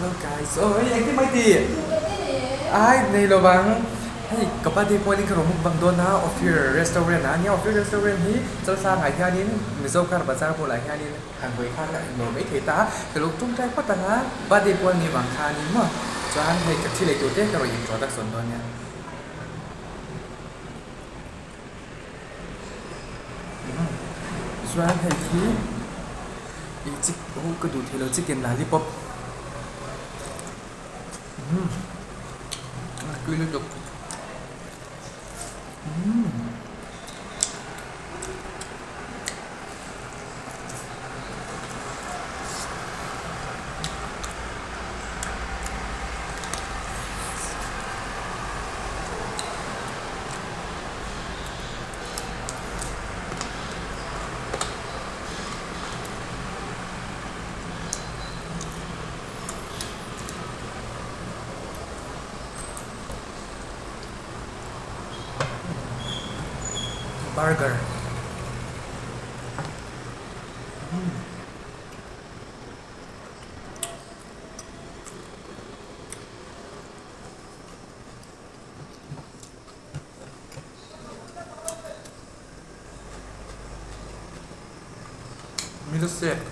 Hello guys, aw hei engtin mai ti? Ai nei lo vang, hei ka birthday pualin ka rawn mukbang dawn a Ophir restaurant ah ania Ophir restaurant hi Chalsangah hianin Mizo car bazar bulah hianin han hawi khan a inlo mai thei ta a, ka lo tum tlai phawt ang a, birthday pual ni vang khanin maw chuan hei ka thi lei tur te ka rawn introduction dawn nia. Chuan hei hi ih chi ho ka duh theilo chicken lollipop umm a tui lutuk umm. Burger Milkshake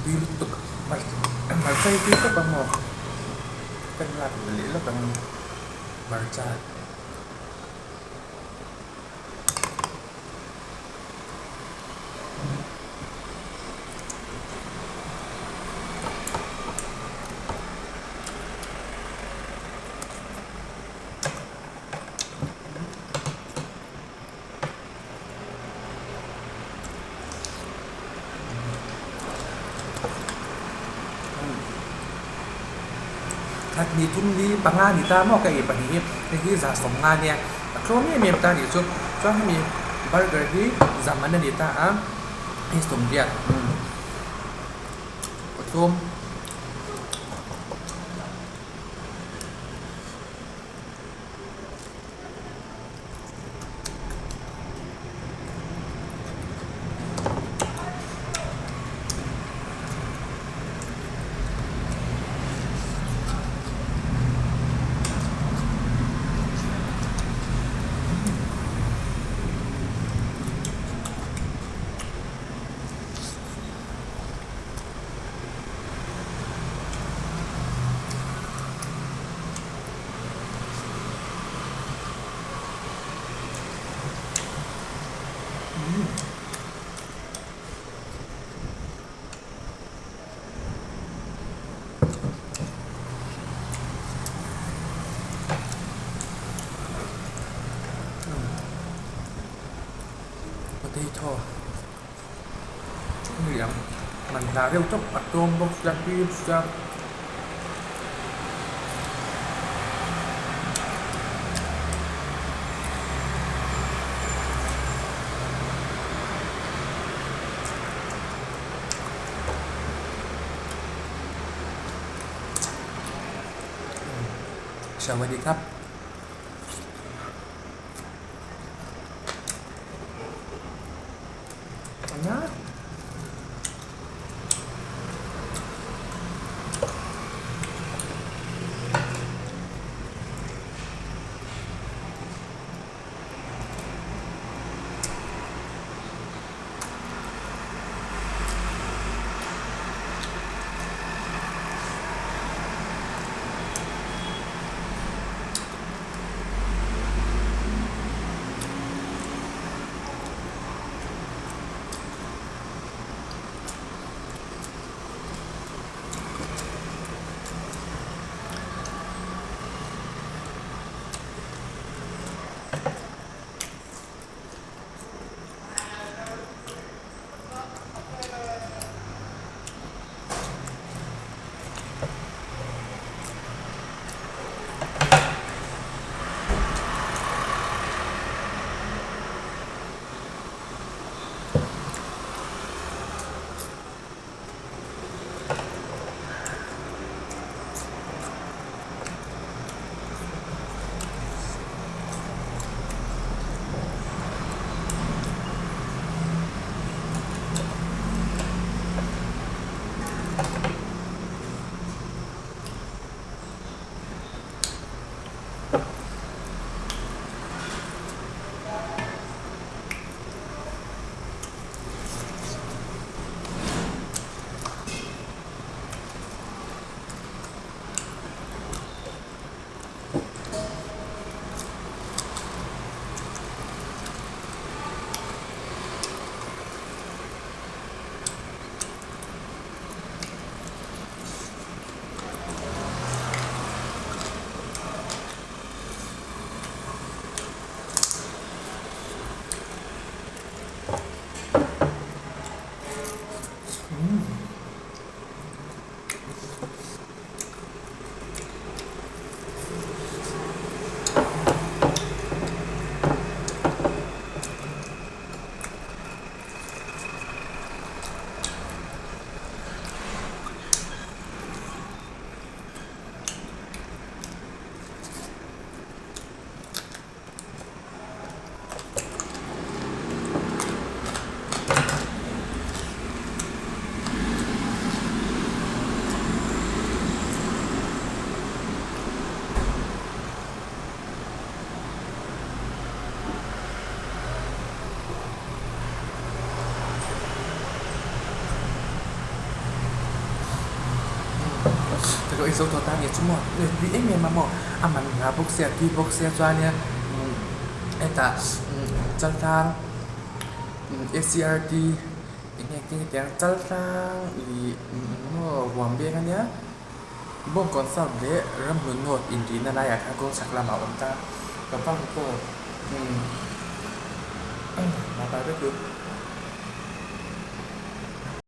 Tui lutuk hmarcha hi tui tawp ang maw ka lak leh lawk ang hmarcha. Khat ni thum li panga ni ta maw ka ei pahnih hi hei hi 150 ania a tlawm em em ta a nih chu chuan hemi burger hi zaman a ni ta a hei 80 a tlawm. Potato hei man hla deuh tawp a tlawm bawk sia tui sia. Sawadee khap. lo ei zo tawh ta a nih chu maw tui em em a maw a man hla bawk sia tui bawk sia chuanin hetah chaltlang acrt eng nge tin hetiang chaltlang ih maw ruam veng a nia bawngkawn south leh ramhlun north inrihna laiah khan kawng chhak lamah a awm ta ka bang pawh umm.